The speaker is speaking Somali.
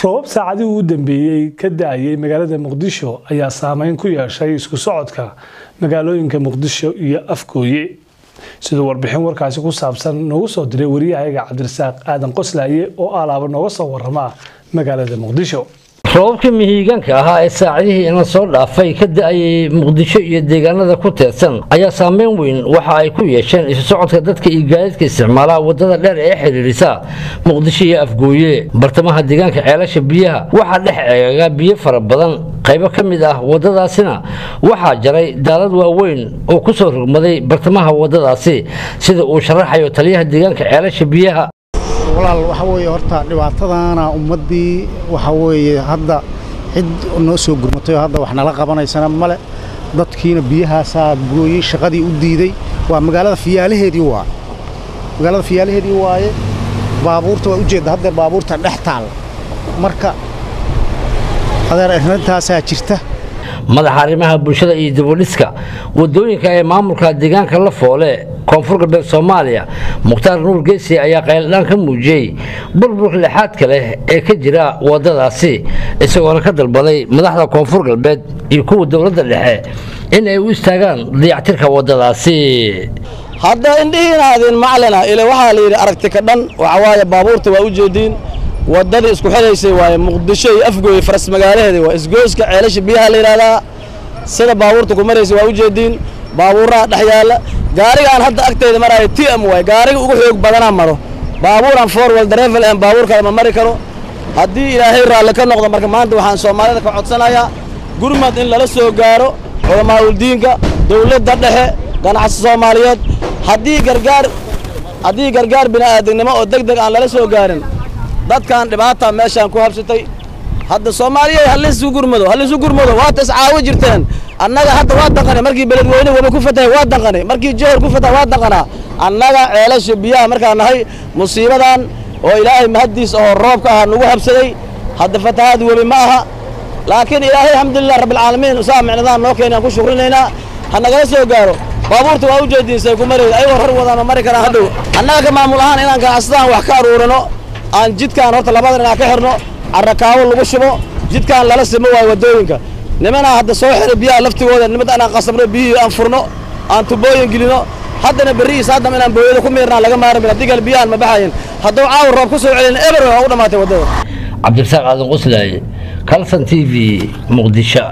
Roobab saacadihii ugu dambeeyey ka da'ayay magaalada Muqdisho ayaa saameyn ku yeeshay isku socodka magaalooyinka Muqdisho iyo Afgooye, siduu warbixin warkaasi ku saabsan noogu soo diray wariyahayaga Cabdirasaaq Aadan Qoslaaye oo alaaba nooga soo warama magaalada Muqdisho. Roobabkii mihiigaanka ahaa ee saacadihii ina soo dhaafay ka da'ayay Muqdisho iyo deegaanada ku teedsan ayaa saameyn weyn waxa ay ku yeesheen isu socodka dadka iyo gaadiidka isticmaala wadada dheer ee xiriirisa Muqdisho iyo Afgooye. Bartamaha deegaanka Ceelasha Biyaha waxaa dhex eegaga biyo fara badan, qaybo ka mid ah wadadaasina waxaa jaray daadad waaweyn oo ku soo rogmaday bartamaha wadadaasi, sida uu sharaxayo taliyaha deegaanka Ceelasha Biyaha. Walaal, waxa weeye horta dhibaatadana ummaddii waxa weeye hadda cid noo soo gurmatay oo hadda wax nala qabanaysana male. Dadkiina biyahaasaa gooyey, shaqadii u diiday. Waa magaalada fiyaalaheedii, waa magaalada fiyaalaheedii waaye. Baabuurta waa ujeedda haddeer baabuurta dhex taal. Marka adeer, arrintaasaa jirta. Madaxa arrimaha bulshada iyo dibudhiska wadooyinka ee maamulka deegaanka La Foole, Koonfur Galbeed Soomaaliya, Mukhtaar Nuur Geesi ayaa qayladhaan ka muujiyey burburka lixaadka leh ee ka jira wadadaasi, isagoona ka dalbaday madaxda Koonfur Galbeed iyo kuwa dowladda dhexe in ay u istaagaan dayactirka wadadaasi. Hadda indhihiina adin maclina ile waxaa la yidhi aragti ka dhan waxa waaye baabuurta waa u jeediin. Waddadii isku xidhaysay waaye Muqdisho iyo Afgooye, faras magaalaheeda waa isgooska Ceelasha Biyaha la yidhahdaa. Sida baabuurta ku maraysa waa u jeediin, baabuuraha dhex yaalla. Gaarigaan hadda agtayda maraayo TM waaye, gaariga ugu xoog badanaa maro. Baabuuraan four wheel drive ahan, baabuur kale ma mari karo haddii Ilaahay raalli ka noqdo. Marka maanta waxaan Soomaalida ka codsanayaa gurmad in lala soo gaaro, culamaa'uldiinka, dowladda dhexe, ganacsi Soomaaliyeed. Haddii gargaar bini'aadamnimo oo deg deg aan lala soo gaarin dadkan, dhibaata meeshaan ku habsatay. Hadda Soomaaliya halaysu gurmado, halaysu gurmado. Waata iscaawi jirteen. Annaga hadda waa danqanay markii Beledweyne waba ku fatahay, waa danqanay markii Johor ku fatahay, waa danqanaa annaga Ceelasha Biyaha markaan nahay. Musiibadan oo Ilaahay mahaddiis oo roobka ah nagu habsaday, hadda fatahaad webi ma aha, laakiin Ilaahay alxamdulilah rabbilcaalamiin saa micnadaan noo keenay aan ku shukrinaynaa. Ha nagala soo gaaro. Baabuurta waa u jeediin ku marayda, ayagoo rar wadaan ma mari karaan. Hadhow annaga ka maamul ahaan inaan ganacsadaan wax ka aruurino, aan jidkaan horta labada dhinac ka xirno, carrakaawo lagu shubo, jidkaan lala simo waayo waddooyinka. Nimanaa hadda soo xiray biyaha laftigooda, nimad anaan qasabno, biyihii aan furno, aan tubooyin gelino. Haddana berrihiis haddama inaan booyada ku miirnaa laga maarmin. Haddii kale biyahan ma baxayin. Hadduu caawa roob ku soo celin, eber waa u dhammaatay waddada. Cabdirasaaq Aadan Qoslaaye, Kalson TV, Muqdisho.